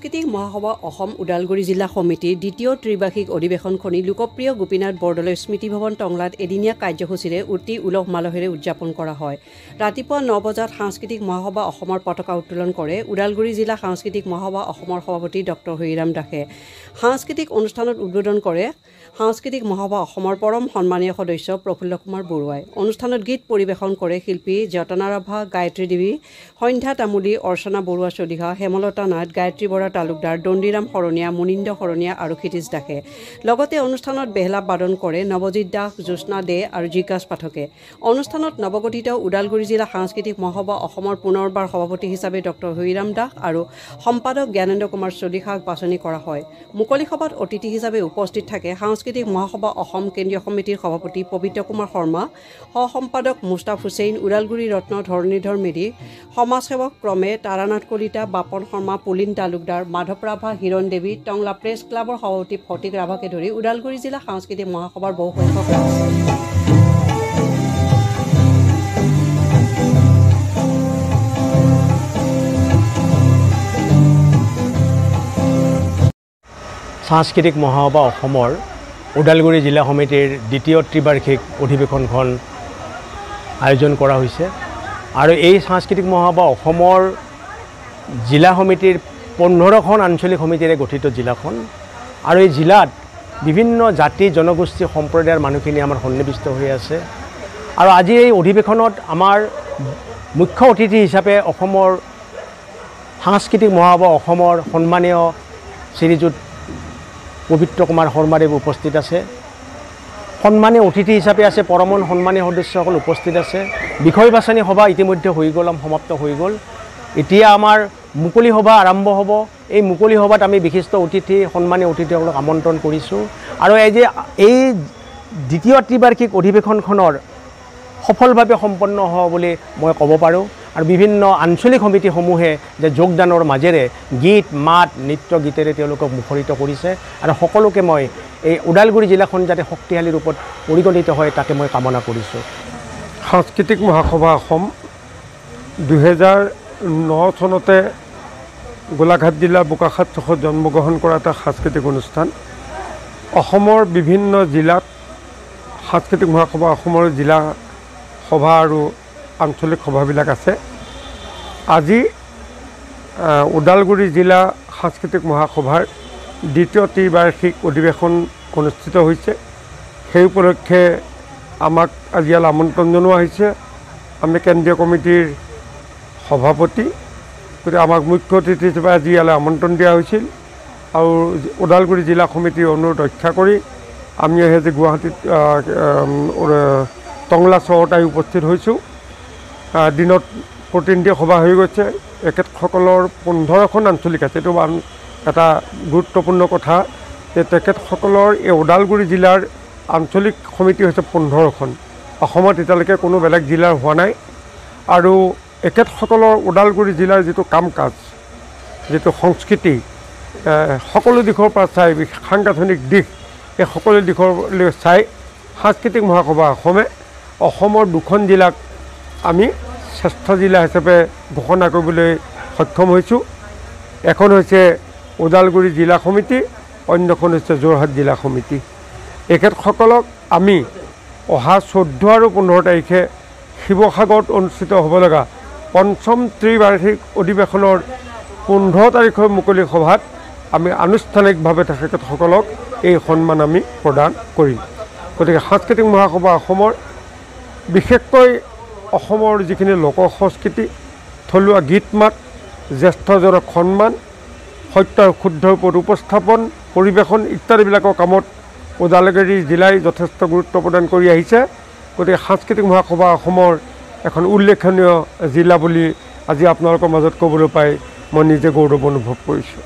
সাংস্কৃতিক মহাসভা অসম ওদালগুৰি জিলা সমিতিৰ দ্বিতীয় ত্ৰিবাৰ্ষিক অধিৱেশনখনি লোকপ্ৰিয় গোপীনাথ বৰদলৈ স্মৃতি ভৱন টংলাত এদিনীয়া কাৰ্যসূচীৰে অতি উলহ মালহেৰে উদযাপন কৰা হয়। ৰাতিপুৱা ৯ বজাত সাংস্কৃতিক মহাসভা অসমৰ পতাকা উত্তোলন কৰে ওদালগুৰি জিলা সাংস্কৃতিক মহাসভা অসমৰ সভাপতি ডক্টৰ হৰিৰাম দাসে। সাংস্কৃতিক অনুষ্ঠানত উদ্বোধন কৰে সাংস্কৃতিক মহাসভা অসমৰ পৰম সন্মানীয় সদস্য প্ৰফুল্ল কুমাৰ বৰুৱাই। অনুষ্ঠানত গীত পৰিৱেশন কৰে শিল্পী যতনা ৰাভা, গায়ত্ৰী দেৱী, সন্ধ্যা তামুলী, অৰ্চনা বৰুৱা চলিহা, হেমলতা নাথ, গায়ত্ৰী বৰা তালুকদাৰ, দণ্ডিৰাম শৰণীয়া, মুনীন্দ্ৰ শৰণীয়া আৰু ক্ষিতীশ দাসে। লগতে অনুষ্ঠানত বেহলা বাদন কৰে নৱজিৎ দাস, জ্যোৎস্না দে আৰু জিজ্ঞাস পাঠকে। অনুষ্ঠানত নৱগঠিত ওদালগুৰি জিলা সাংস্কৃতিক মহাসভা অসমৰ পুনৰবাৰ সভাপতি হিচাপে ডক্টৰ হৰিৰাম দাস আৰু সম্পাদক জ্ঞানেন্দ্ৰ কুমাৰ চলিহাক বাছনি কৰা হয়। মুকলি সভাত অতিথি হিচাপে উপস্থিত থাকে সাংস্কৃতিক মহাসভা অসম কেন্দ্ৰীয় সমিতিৰ সভাপতি পবিত্ৰ কুমাৰ শৰ্মা, সহ সম্পাদক মুস্তাফ হুছেইন, ওদালগুৰি ৰত্ন ধৰণীধৰ মেধি, সমাজসেৱক ক্ৰমে তাৰানাথ কলিতা, বাপন শৰ্মা, পুলিন তালুকদাৰ, মাধৱ ৰাভা, হিৰণ দেৱী, টংলা প্ৰেছ ক্লাবৰ সভাপতি ফটিক ৰাভাকে ধৰি ওদালগুৰি জিলা সাংস্কৃতিক মহাসভাৰ বহুসংখ্যক ৰাইজ। সাংস্কৃতিক মহাসভা অসমৰ ওদালগুৰি জিলা সমিতিৰ দ্বিতীয় ত্ৰিবাৰ্ষিক অধিৱেশনখন আয়োজন কৰা হৈছে। আৰু এই সাংস্কৃতিক মহাসভা অসমৰ জিলা সমিতিৰ ১৫খন আঞ্চলিক সমিতিৰে গঠিত জিলাখন। আৰু এই জিলাত বিভিন্ন জাতি জনগোষ্ঠী সম্প্ৰদায়ৰ মানুহখিনি আমাৰ সন্নিৱিষ্ট হৈ আছে। আৰু আজি এই অধিৱেশনত আমাৰ মুখ্য অতিথি হিচাপে অসমৰ সাংস্কৃতিক মহাসভা অসমৰ সন্মানীয় শ্ৰীযুত পবিত্ৰ কুমাৰ শৰ্মাদেৱ উপস্থিত আছে। সন্মানীয় অতিথি হিচাপে আছে পৰমন সন্মানীয় সদস্যসকল উপস্থিত আছে। বিষয় বাছনি সভা ইতিমধ্যে হৈ গ'ল, সমাপ্ত হৈ গ'ল। এতিয়া আমাৰ মুকলি সভা আৰম্ভ হ'ব। এই মুকলি সভাত আমি বিশিষ্ট অতিথি সন্মানীয় অতিথিসকলক আমন্ত্ৰণ কৰিছোঁ। আৰু এই যে এই দ্বিতীয় ত্ৰিবাৰ্ষিক অধিৱেশনখনৰ সফলভাৱে সম্পন্ন হোৱা বুলি মই ক'ব পাৰোঁ। আৰু বিভিন্ন আঞ্চলিক সমিতিসমূহে যে যোগদানৰ মাজেৰে গীত মাত নৃত্য গীতেৰে তেওঁলোকক মুখৰিত কৰিছে। আৰু সকলোকে মই এই ওদালগুৰি জিলাখন যাতে শক্তিশালী ৰূপত পৰিগণিত হয় তাকে মই কামনা কৰিছোঁ। সাংস্কৃতিক মহাসভা অসম ২০০৯ চনতে গোলাঘাট জিলাৰ বোকাখাত চকত জন্মগ্ৰহণ কৰা এটা সাংস্কৃতিক অনুষ্ঠান। অসমৰ বিভিন্ন জিলাত সাংস্কৃতিক মহাসভা অসমৰ জিলা সভা আৰু আঞ্চলিক সভাবিলাক আছে। আজি ওদালগুৰি জিলা সাংস্কৃতিক মহাসভাৰ দ্বিতীয় ত্ৰিবাৰ্ষিক অধিৱেশন অনুষ্ঠিত হৈছে। সেই উপলক্ষে আমাক আজি ইয়ালৈ আমন্ত্ৰণ জনোৱা হৈছে। আমি কেন্দ্ৰীয় কমিটিৰ সভাপতি, গতিকে আমাক মুখ্য অতিথি হিচাপে আজি ইয়ালৈ আমন্ত্ৰণ দিয়া হৈছিল। আৰু ওদালগুৰি জিলা সমিতিৰ অনুৰোধ ৰক্ষা কৰি আমি আজি গুৱাহাটীত টংলা চহৰত আহি উপস্থিত হৈছোঁ। দিনত প্ৰতিনিধি সভা হৈ গৈছে। এখেতসকলৰ ১৫খন আঞ্চলিক আছে। এইটো এটা গুৰুত্বপূৰ্ণ কথা যে তেখেতসকলৰ এই ওদালগুৰি জিলাৰ আঞ্চলিক সমিতি হৈছে ১৫খন। অসমত এতিয়ালৈকে কোনো বেলেগ জিলাৰ হোৱা নাই। আৰু এখেতসকলৰ ওদালগুৰি জিলাৰ যিটো কাম কাজ, যিটো সংস্কৃতি, সকলো দিশৰ পৰা চাই সাংগঠনিক দিশ, এই সকলো দিশলৈ চাই সাংস্কৃতিক মহাসভা অসমে অসমৰ দুখন জিলাক আমি শ্ৰেষ্ঠ জিলা হিচাপে ঘোষণা কৰিবলৈ সক্ষম হৈছোঁ। এখন হৈছে ওদালগুৰি জিলা সমিতি, অন্যখন হৈছে যোৰহাট জিলা সমিতি। এখেতসকলক আমি অহা ১৪ আৰু ১৫ তাৰিখে শিৱসাগৰত অনুষ্ঠিত হ'ব লগা পঞ্চম ত্ৰিবাৰ্ষিক অধিৱেশনৰ ১৫ তাৰিখৰ মুকলি সভাত আমি আনুষ্ঠানিকভাৱে তেখেতসকলক এই সন্মান আমি প্ৰদান কৰিম। গতিকে সাংস্কৃতিক মহাসভা অসমৰ বিশেষকৈ অসমৰ যিখিনি লোক সংস্কৃতি, থলুৱা গীত মাত, জ্যেষ্ঠজনক সন্মান, সত্য আৰু শুদ্ধৰ ওপৰত উপস্থাপন, পৰিৱেশন ইত্যাদিবিলাকৰ কামত ওদালগুৰি জিলাই যথেষ্ট গুৰুত্ব প্ৰদান কৰি আহিছে। গতিকে সাংস্কৃতিক মহাসভা অসমৰ এখন উল্লেখনীয় জিলা বুলি আজি আপোনালোকৰ মাজত ক'বলৈ পাই মই নিজে গৌৰৱ অনুভৱ কৰিছোঁ।